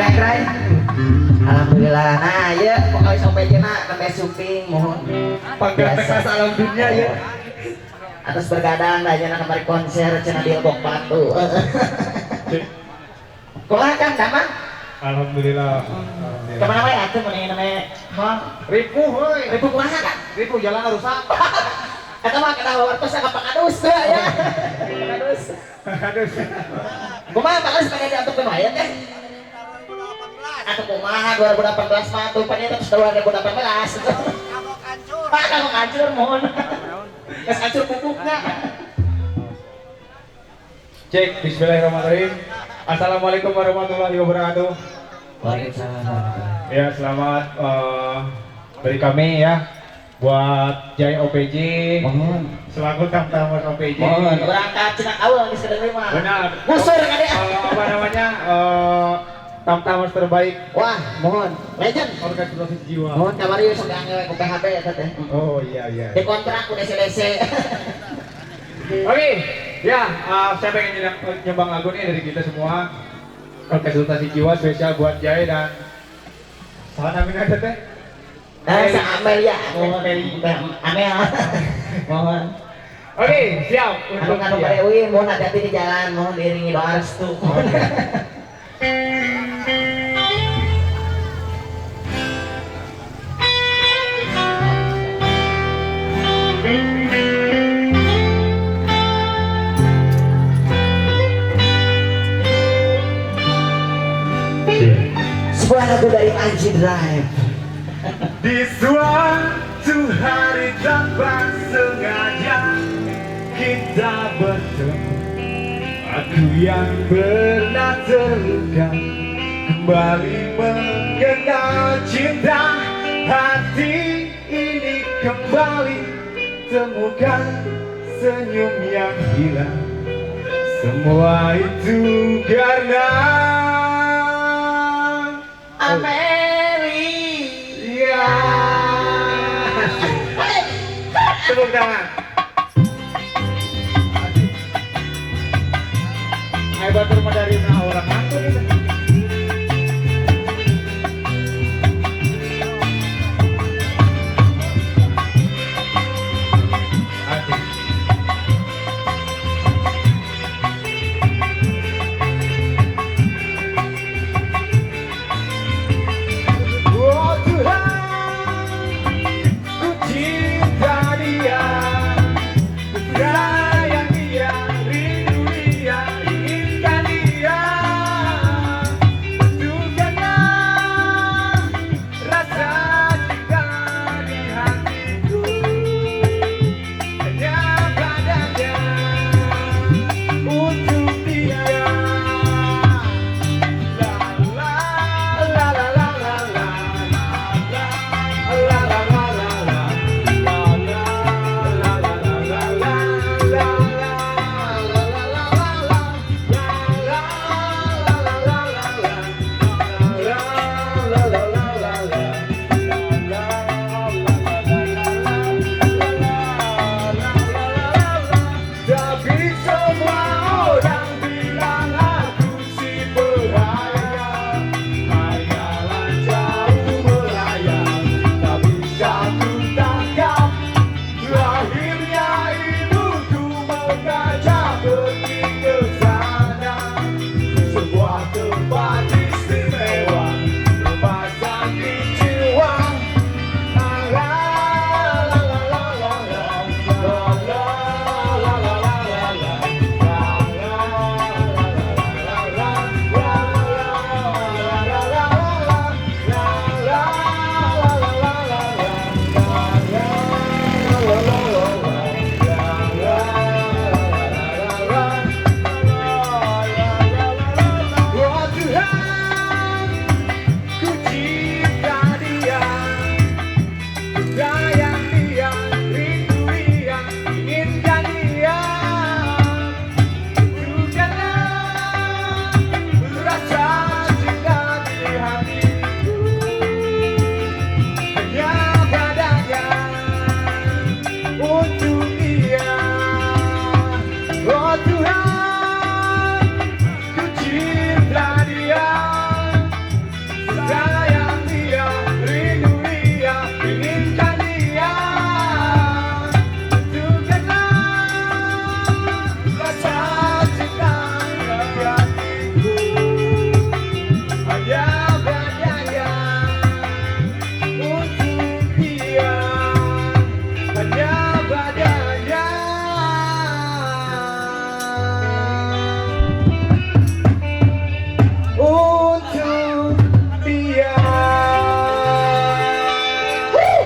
Krai. Alhamdulillah. Nah, ya pokoknya sampai jena nembe syuting mohon. Panggantek alam dunia ya. Atas bergadang dah cenah kamari konser cenah di Lebok Batu. Kumaha Kang Damang? Alhamdulillah. Kemana wae atuh mun namanya hon? Ripuh heuy. Ripuh kumaha Kang? Ripuh jalan rusak. Eta mah kena wartos ka Pak Kadus teh ya. Pak Kadus. Kadus. Kumaha Pak Kadus pengen diantuk wae teh? Atau kumaha 2018 mah tuh panitia terus 2018. Kagok hancur. Pak kagok hancur mohon. Geus hancur pupukna. Cek, bismillahirrahmanirrahim. Assalamualaikum warahmatullahi wabarakatuh. Waalaikumsalam. Ya, selamat dari kami ya buat Jai OPJ. Mohon. Selaku tamtamers OPJ. Mohon. Urang ka Cina Awal geus lima. Benar. Gusur kade. Apa namanya? Tamtamers terbaik. Wah, mohon. Legend. Organisasi jiwa. Mohon kamari sok diangge ku PHB eta teh. Oh iya iya. Dikontrak ku DC-DC. Oke, ya, saya pengen nyumbang lagu nih dari kita semua. Konsultasi jiwa spesial buat Jai dan saha namanya ada teh? Nah, sa Amelia, Amel. Mohon. Oke, siap untuk Anu dia. Anu uin, mohon hati-hati di jalan, mohon diiringi doa restu. Sebuah lagu dari Anji Drive. Di suatu hari tanpa sengaja kita bertemu. Aku yang pernah terluka kembali mengenal cinta. Hati ini kembali temukan senyum yang hilang. Semua itu karena Amelia. Tepuk tangan.